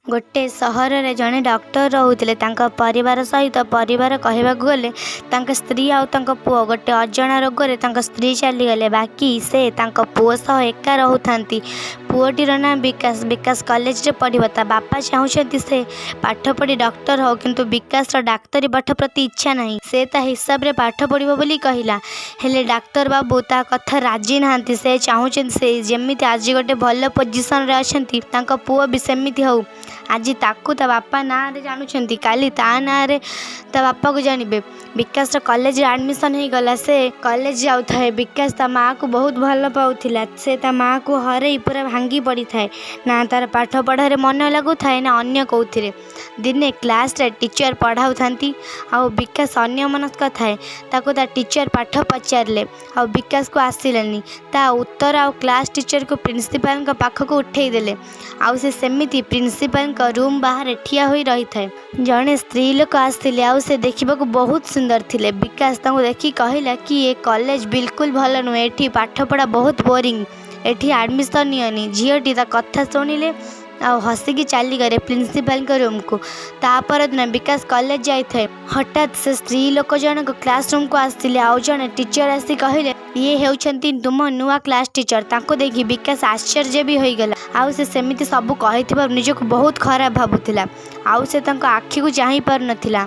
ଗୋଟେ ସହରରେ ଜଣେ ଡକ୍ଟର ରହୁଥିଲେ ତାଙ୍କ ପରିବାର ସହିତ। ପରିବାର କହିବାକୁ ଗଲେ ତାଙ୍କ ସ୍ତ୍ରୀ ଆଉ ତାଙ୍କ ପୁଅ। ଗୋଟେ ଅଜଣା ରୋଗରେ ତାଙ୍କ ସ୍ତ୍ରୀ ଚାଲିଗଲେ, ବାକି ସେ ତାଙ୍କ ପୁଅ ସହ ଏକା ରହୁଥାନ୍ତି। ପୁଅଟିର ନାଁ ବିକାଶ। ବିକାଶ କଲେଜରେ ପଢ଼ିବ। ତା ବାପା ଚାହୁଁଛନ୍ତି ସେ ପାଠ ପଢ଼ି ଡକ୍ଟର ହଉ, କିନ୍ତୁ ବିକାଶର ଡାକ୍ତରୀ ପାଠ ପ୍ରତି ଇଚ୍ଛା ନାହିଁ। ସେ ତା ହିସାବରେ ପାଠ ପଢ଼ିବ ବୋଲି କହିଲା। ହେଲେ ଡାକ୍ତର ବାବୁ ତା କଥାରେ ରାଜି ନାହାନ୍ତି। ସେ ଚାହୁଁଛନ୍ତି ସେ ଯେମିତି ଆଜି ଗୋଟେ ଭଲ ପୋଜିସନରେ ଅଛନ୍ତି, ତାଙ୍କ ପୁଅ ବି ସେମିତି ହଉ। ଆଜି ତାକୁ ତା ବାପା ନାଁରେ ଜାଣୁଛନ୍ତି, କାଲି ତା ନାଁରେ ତା ବାପାକୁ ଜାଣିବେ। ବିକାଶର କଲେଜରେ ଆଡ଼ମିସନ୍ ହେଇଗଲା। ସେ କଲେଜ ଯାଉଥାଏ। ବିକାଶ ତା ମାଆକୁ ବହୁତ ଭଲ ପାଉଥିଲା। ସେ ତା ମାଆକୁ ହରେଇ ପୁରା ଭାଙ୍ଗି ପଡ଼ିଥାଏ। ନା ତାର ପାଠ ପଢ଼ାରେ ମନ ଲାଗୁଥାଏ, ନା ଅନ୍ୟ କେଉଁଥିରେ। ଦିନେ କ୍ଲାସରେ ଟିଚର ପଢ଼ାଉଥାନ୍ତି ଆଉ ବିକାଶ ଅନ୍ୟମନସ୍କ ଥାଏ। ତାକୁ ତା ଟିଚର ପାଠ ପଚାରିଲେ ଆଉ ବିକାଶକୁ ଆସିଲାନି ତା ଉତ୍ତର, ଆଉ କ୍ଲାସ୍ ଟିଚରକୁ ପ୍ରିନ୍ସିପାଲଙ୍କ ପାଖକୁ ଉଠେଇଦେଲେ। ଆଉ ସେ ସେମିତି ପ୍ରିନ୍ସିପାଲଙ୍କ ରୁମ୍ ବାହାରେ ଠିଆ ହୋଇ ରହିଥାଏ। ଜଣେ ସ୍ତ୍ରୀ ଲୋକ ଆସିଥିଲେ ଆଉ ସେ ଦେଖିବାକୁ ବହୁତ ସୁନ୍ଦର ଥିଲେ। ବିକାଶ ତାଙ୍କୁ ଦେଖି କହିଲା କି ଏ କଲେଜ ବିଲକୁଲ ଭଲ ନୁହେଁ, ଏଠି ପାଠପଢ଼ା ବହୁତ ବୋରିଂ, ଏଠି ଆଡ଼ମିସନ୍ ନିଅନି। ଝିଅଟି ତା କଥା ଶୁଣିଲେ ଆଉ ହସିକି ଚାଲିଗଲେ ପ୍ରିନ୍ସିପାଲଙ୍କ ରୁମ୍କୁ। ତା ପରଦିନ ବିକାଶ କଲେଜ ଯାଇଥାଏ। ହଠାତ୍ ସେ ସ୍ତ୍ରୀ ଲୋକ ଜଣକ କ୍ଲାସ୍ ରୁମ୍କୁ ଆସିଲେ ଆଉ ଜଣେ ଟିଚର ଆସି କହିଲେ, ଇଏ ହେଉଛନ୍ତି ତୁମ ନୂଆ କ୍ଲାସ୍ ଟିଚର। ତାଙ୍କୁ ଦେଖି ବିକାଶ ଆଶ୍ଚର୍ଯ୍ୟ ବି ହୋଇଗଲା ଆଉ ସେ ସେମିତି ସବୁ କହିଥିବାରୁ ନିଜକୁ ବହୁତ ଖରାପ ଭାବୁଥିଲା ଆଉ ସେ ତାଙ୍କ ଆଖିକୁ ଚାହିଁ ପାରୁନଥିଲା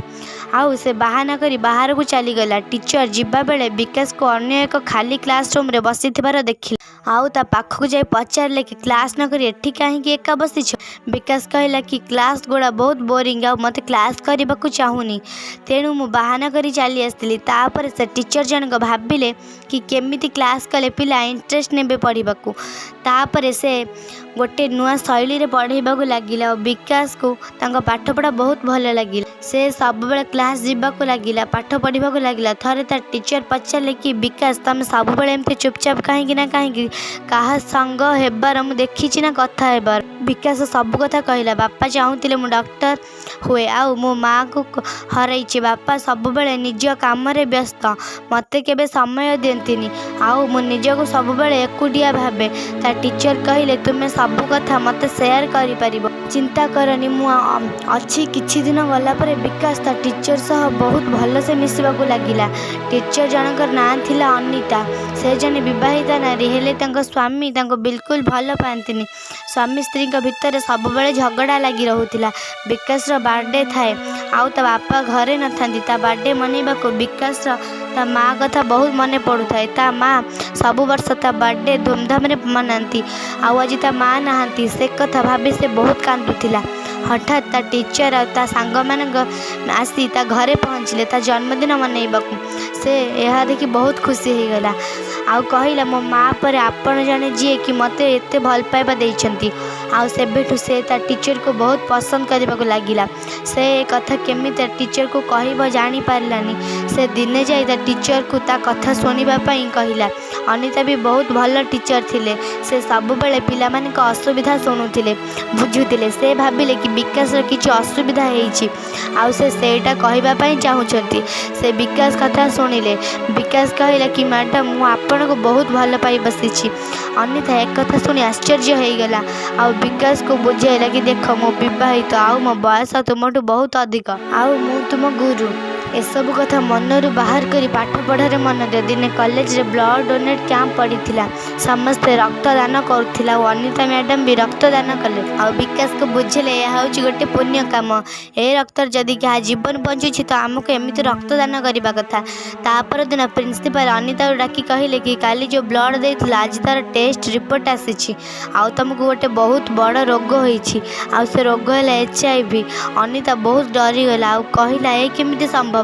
ଆଉ ସେ ବାହାନା କରି ବାହାରକୁ ଚାଲିଗଲା। ଟିଚର ଯିବା ବେଳେ ବିକାଶକୁ ଅନ୍ୟ ଏକ ଖାଲି କ୍ଲାସ୍ ରୁମ୍ରେ ବସିଥିବାର ଦେଖିଲେ ଆଉ ତା ପାଖକୁ ଯାଇ ପଚାରିଲେ କି କ୍ଲାସ୍ ନକରି ଏଠି କାହିଁକି ଏକା ବସିଛ? ବିକାଶ କହିଲା କି କ୍ଲାସ୍ ଗୁଡ଼ା ବହୁତ ବୋରିଂ ଆଉ ମୋତେ କ୍ଲାସ୍ କରିବାକୁ ଚାହୁଁନି, ତେଣୁ ମୁଁ ବାହାନା କରି ଚାଲି ଆସିଥିଲି। ତାପରେ ସେ ଟିଚର ଜଣକ ଭାବିଲେ କି କେମିତି କ୍ଲାସ୍ କଲେ ପିଲା ଇଣ୍ଟରେଷ୍ଟ ନେବେ ପଢ଼ିବାକୁ। ତାପରେ ସେ ଗୋଟେ ନୂଆ ଶୈଳୀରେ ପଢ଼େଇବାକୁ ଲାଗିଲା ଆଉ ବିକାଶକୁ ତାଙ୍କ ପାଠପଢ଼ା ବହୁତ ଭଲ ଲାଗିଲା। ସେ ସବୁବେଳେ କ୍ଲାସ୍ ଯିବାକୁ ଲାଗିଲା, ପାଠ ପଢ଼ିବାକୁ ଲାଗିଲା। ଥରେ ତା ଟିଚର ପଚାରିଲେ କି ବିକାଶ, ତମେ ସବୁବେଳେ ଏମିତି ଚୁପଚାପ କାହିଁକି, ନା କାହିଁକି କାହା ସାଙ୍ଗ ହେବାର ମୁଁ ଦେଖିଛି, ନା କଥା ହେବାର। ବିକାଶ ସବୁ କଥା କହିଲା। ବାପା ଚାହୁଁଥିଲେ ମୁଁ ଡକ୍ଟର ହୁଏ ଆଉ ମୋ ମାଆକୁ ହରାଇଛି। ବାପା ସବୁବେଳେ ନିଜ କାମରେ ବ୍ୟସ୍ତ, ମୋତେ କେବେ ସମୟ ଦିଅନ୍ତିନି ଆଉ ମୁଁ ନିଜକୁ ସବୁବେଳେ ଏକୁଟିଆ ଭାବେ। ତା ଟିଚର କହିଲେ, ତୁମେ ସବୁ କଥା ମୋତେ ସେୟାର କରିପାରିବ, ଚିନ୍ତା କରନି, ମୁଁ ଅଛି। କିଛି ଦିନ ଗଲା ପରେ ବିକାଶ ତା ଟିଚର ସହ ବହୁତ ଭଲସେ ମିଶିବାକୁ ଲାଗିଲା। ଟିଚର ଜଣଙ୍କର ନାଁ ଥିଲା ଅନିତା। ସେ ଜଣେ ବିବାହିତା ନାରୀ, ହେଲେ ତାଙ୍କ ସ୍ୱାମୀ ତାଙ୍କୁ ବିଲକୁଲ ଭଲ ପାଆନ୍ତିନି। ସ୍ୱାମୀ ସ୍ତ୍ରୀଙ୍କ ଭିତରେ ସବୁବେଳେ ଝଗଡ଼ା ଲାଗି ରହୁଥିଲା। ବିକାଶର ବାର୍ଥଡେ ଥାଏ ଆଉ ତା ବାପା ଘରେ ନଥାନ୍ତି ତା ବାର୍ଥଡେ ମନେଇବାକୁ। ବିକାଶର ତା ମା କଥା ବହୁତ ମନେ ପଡ଼ୁଥାଏ। ତା ମା ସବୁ ବର୍ଷ ତା ବାର୍ଥଡେ ଧୁମଧାମରେ ମନାନ୍ତି ଆଉ ଆଜି ତା ମା ନାହାନ୍ତି, ସେ କଥା ଭାବି ସେ ବହୁତ କାନ୍ଦୁଥିଲା। ହଠାତ୍ ତା ଟିଚର ଆଉ ତା ସାଙ୍ଗମାନଙ୍କ ଆସି ତା ଘରେ ପହଞ୍ଚିଲେ ତା ଜନ୍ମଦିନ ମନେଇବାକୁ। ସେ ଏହା ଦେଖି ବହୁତ ଖୁସି ହେଇଗଲା ଆଉ କହିଲା, ମୋ ମା ପରେ ଆପଣ ଜଣେ ଯିଏ କି ମୋତେ ଏତେ ଭଲ ପାଇବା ଦେଇଛନ୍ତି। ଆଉ ସେବେଠୁ ସେ ତା ଟିଚରକୁ ବହୁତ ପସନ୍ଦ କରିବାକୁ ଲାଗିଲା। ସେ ଏ କଥା କେମିତି ତା ଟିଚରକୁ କହିବ ଜାଣିପାରିଲାନି। ସେ ଦିନେ ଯାଇ ତା ଟିଚରକୁ ତା କଥା ଶୁଣିବା ପାଇଁ କହିଲା। ଅନିତା ବି ବହୁତ ଭଲ ଟିଚର ଥିଲେ। ସେ ସବୁବେଳେ ପିଲାମାନଙ୍କ ଅସୁବିଧା ଶୁଣୁଥିଲେ, ବୁଝୁଥିଲେ। ସେ ଭାବିଲେ କି ବିକାଶର କିଛି ଅସୁବିଧା ହେଇଛି ଆଉ ସେ ସେଇଟା କହିବା ପାଇଁ ଚାହୁଁଛନ୍ତି। ସେ ବିକାଶ କଥା ଶୁଣିଲେ। ବିକାଶ କହିଲା କି ମ୍ୟାଡ଼ାମ୍, ମୁଁ ଆପଣଙ୍କୁ ବହୁତ ଭଲ ପାଇ ବସିଛି। ଅନିତା ଏକଥା ଶୁଣି ଆଶ୍ଚର୍ଯ୍ୟ ହେଇଗଲା ଆଉ ବିକାଶକୁ ବୁଝାଇଲା କି ଦେଖ, ମୁଁ ବିବାହିତ ଆଉ ମୋ ବୟସ ତୁମଠୁ ବହୁତ ଅଧିକ ଆଉ ମୁଁ ତୁମ ଗୁରୁ। ଏସବୁ କଥା ମନରୁ ବାହାର କରି ପାଠ ପଢ଼ାରେ ମନ ଦିଅ। ଦିନେ କଲେଜରେ ବ୍ଲଡ଼ ଡୋନେଟ୍ କ୍ୟାମ୍ପ ପଡ଼ିଥିଲା। ସମସ୍ତେ ରକ୍ତଦାନ କରୁଥିଲେ ଆଉ ଅନିତା ମ୍ୟାଡ଼ାମ୍ ବି ରକ୍ତଦାନ କଲେ ଆଉ ବିକାଶକୁ ବୁଝିଲେ, ଏହା ହେଉଛି ଗୋଟେ ପୁଣ୍ୟ କାମ। ଏ ରକ୍ତରେ ଯଦି କାହା ଜୀବନ ବଞ୍ଚୁଛି ତ ଆମକୁ ଏମିତି ରକ୍ତଦାନ କରିବା କଥା। ତା ପରଦିନ ପ୍ରିନ୍ସିପାଲ ଅନିତାକୁ ଡାକି କହିଲେ କି କାଲି ଯେଉଁ ବ୍ଲଡ଼ ଦେଇଥିଲ, ଆଜି ତାର ଟେଷ୍ଟ ରିପୋର୍ଟ ଆସିଛି ଆଉ ତୁମକୁ ଗୋଟେ ବହୁତ ବଡ଼ ରୋଗ ହୋଇଛି ଆଉ ସେ ରୋଗ ହେଲା HIV। Anita ବହୁତ ଡରିଗଲା ଆଉ କହିଲା, ଏ କେମିତି ସମ୍ଭବ?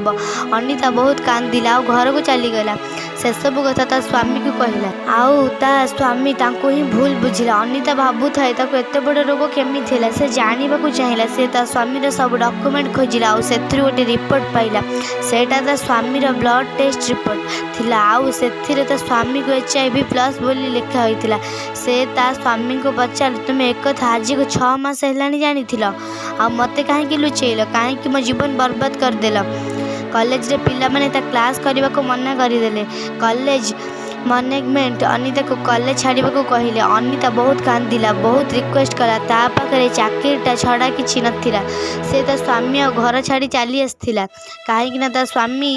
ଅନିତା ବହୁତ କାନ୍ଦିଲା ଆଉ ଘରକୁ ଚାଲିଗଲା। ସେସବୁ କଥା ତା ସ୍ୱାମୀକୁ କହିଲା ଆଉ ତା ସ୍ୱାମୀ ତାଙ୍କୁ ହିଁ ଭୁଲ ବୁଝିଲା। ଅନିତା ଭାବୁଥାଏ ତାକୁ ଏତେ ବଡ଼ ରୋଗ କେମିତି ହେଲା। ସେ ଜାଣିବାକୁ ଚାହିଁଲା। ସେ ତା ସ୍ୱାମୀର ସବୁ ଡକୁମେଣ୍ଟ ଖୋଜିଲା ଆଉ ସେଥିରୁ ଗୋଟେ ରିପୋର୍ଟ ପାଇଲା। ସେଇଟା ତା ସ୍ୱାମୀର ବ୍ଲଡ଼ ଟେଷ୍ଟ ରିପୋର୍ଟ ଥିଲା ଆଉ ସେଥିରେ ତା ସ୍ୱାମୀକୁ HIV+ ବୋଲି ଲେଖା ହୋଇଥିଲା। ସେ ତା ସ୍ୱାମୀଙ୍କୁ ପଚାରିଲେ, ତୁମେ ଏକଥା ଆଜିକୁ 6 ମାସ ହେଲାଣି ଜାଣିଥିଲ ଆଉ ମୋତେ କାହିଁକି ଲୁଚେଇଲ? କାହିଁକି ମୋ ଜୀବନ ବର୍ବାଦ କରିଦେଲ? କଲେଜରେ ପିଲାମାନେ ତା କ୍ଲାସ୍ କରିବାକୁ ମନା କରିଦେଲେ। କଲେଜ ମ୍ୟାନେଜମେଣ୍ଟ ଅନିତାକୁ କଲେଜ ଛାଡ଼ିବାକୁ କହିଲେ। ଅନିତା ବହୁତ କାନ୍ଦିଲା, ବହୁତ ରିକ୍ୱେଷ୍ଟ କଲା। ତା ପାଖରେ ଚାକିରିଟା ଛଡ଼ା କିଛି ନଥିଲା। ସେ ତା ସ୍ୱାମୀ ଆଉ ଘର ଛାଡ଼ି ଚାଲି ଆସିଥିଲା, କାହିଁକିନା ତା ସ୍ୱାମୀ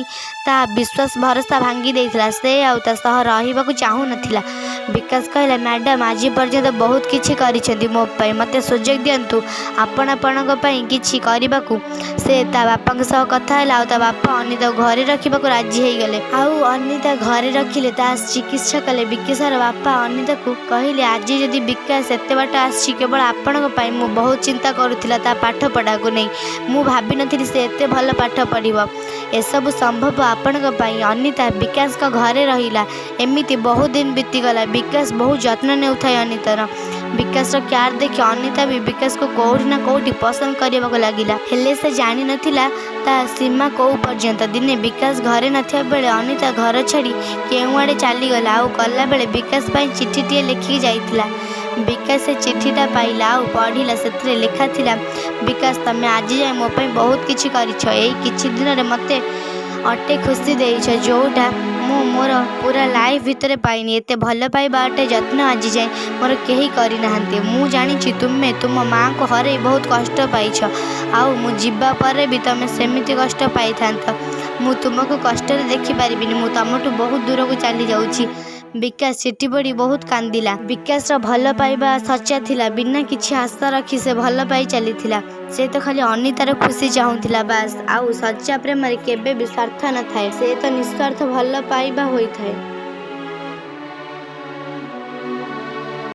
ତା ବିଶ୍ୱାସ ଭରସା ଭାଙ୍ଗି ଦେଇଥିଲା। ସେ ଆଉ ତା ସହ ରହିବାକୁ ଚାହୁଁନଥିଲା। ବିକାଶ କହିଲା, ମ୍ୟାଡ଼ାମ୍, ଆଜି ପର୍ଯ୍ୟନ୍ତ ବହୁତ କିଛି କରିଛନ୍ତି ମୋ ପାଇଁ। ମୋତେ ସୁଯୋଗ ଦିଅନ୍ତୁ ଆପଣ ଆପଣଙ୍କ ପାଇଁ କିଛି କରିବାକୁ। ସେ ତା ବାପାଙ୍କ ସହ କଥା ହେଲା ଆଉ ତା ବାପା ଅନିତାକୁ ଘରେ ରଖିବାକୁ ରାଜି ହେଇଗଲେ। ଆଉ ଅନିତା ଘରେ ରଖିଲେ, ତା ଚିକିତ୍ସା କଲେ। ବିକାଶର ବାପା ଅନିତାକୁ କହିଲେ, ଆଜି ଯଦି ବିକାଶ ଏତେ ବାଟ ଆସିଛି କେବଳ ଆପଣଙ୍କ ପାଇଁ। ମୁଁ ବହୁତ ଚିନ୍ତା କରୁଥିଲା ତା ପାଠପଢ଼ାକୁ ନେଇ। ମୁଁ ଭାବିନଥିଲି ସେ ଏତେ ଭଲ ପାଠ ପଢ଼ିବ। ଏସବୁ ସମ୍ଭବ ଆପଣଙ୍କ ପାଇଁ। ଅନିତା ବିକାଶଙ୍କ ଘରେ ରହିଲା। ଏମିତି ବହୁତ ଦିନ ବିତିଗଲା। ବିକାଶ ବହୁତ ଯତ୍ନ ନେଉଥାଏ ଅନିତାର। ବିକାଶର କେୟାର ଦେଖି ଅନିତା ବି ବିକାଶକୁ କୋଉଠି ନା କୋଉଠି ପସନ୍ଦ କରିବାକୁ ଲାଗିଲା। ହେଲେ ସେ ଜାଣିନଥିଲା ତା ସୀମା କୋଉ ପର୍ଯ୍ୟନ୍ତ। ଦିନେ ବିକାଶ ଘରେ ନଥିବା ବେଳେ ଅନିତା ଘର ଛାଡ଼ି କେଉଁଆଡ଼େ ଚାଲିଗଲା ଆଉ ଗଲାବେଳେ ବିକାଶ ପାଇଁ ଚିଠିଟିଏ ଲେଖିକି ଯାଇଥିଲା। ବିକାଶ ସେ ଚିଠିଟା ପାଇଲା ଆଉ ପଢ଼ିଲା। ସେଥିରେ ଲେଖାଥିଲା, ବିକାଶ, ତମେ ଆଜି ଯାଏଁ ମୋ ପାଇଁ ବହୁତ କିଛି କରିଛ। ଏଇ କିଛି ଦିନରେ ମୋତେ ଅଟେ ଖୁସି ଦେଇଛ, ଯୋଉଟା ମୁଁ ମୋର ପୁରା ଲାଇଫ୍ ଭିତରେ ପାଇନି। ଏତେ ଭଲ ପାଇବା, ଅଟେ ଯତ୍ନ ଆଜି ଯାଏଁ ମୋର କେହି କରିନାହାନ୍ତି। ମୁଁ ଜାଣିଛି ତୁମେ ତୁମ ମାଆଙ୍କୁ ହରେଇ ବହୁତ କଷ୍ଟ ପାଇଛ, ଆଉ ମୁଁ ଯିବା ପରେ ବି ତମେ ସେମିତି କଷ୍ଟ ପାଇଥାନ୍ତ। ମୁଁ ତୁମକୁ କଷ୍ଟରେ ଦେଖିପାରିବିନି। ମୁଁ ତମଠୁ ବହୁତ ଦୂରକୁ ଚାଲିଯାଉଛି। ବିକାଶ ଚିଠି ପଢ଼ି ବହୁତ କାନ୍ଦିଲା। ବିକାଶର ଭଲ ପାଇବା ସଚ୍ଚା ଥିଲା। ବିନା କିଛି ଆଶା ରଖି ସେ ଭଲ ପାଇ ଚାଲିଥିଲା। ସେ ତ ଖାଲି ଅନିତାର ଖୁସି ଚାହୁଁଥିଲା, ବାସ୍। ଆଉ ସଚ୍ଚା ପ୍ରେମରେ କେବେ ବି ସ୍ୱାର୍ଥ ନଥାଏ। ସେ ତ ନିସ୍ୱାର୍ଥ ଭଲ ପାଇବା ହୋଇଥାଏ।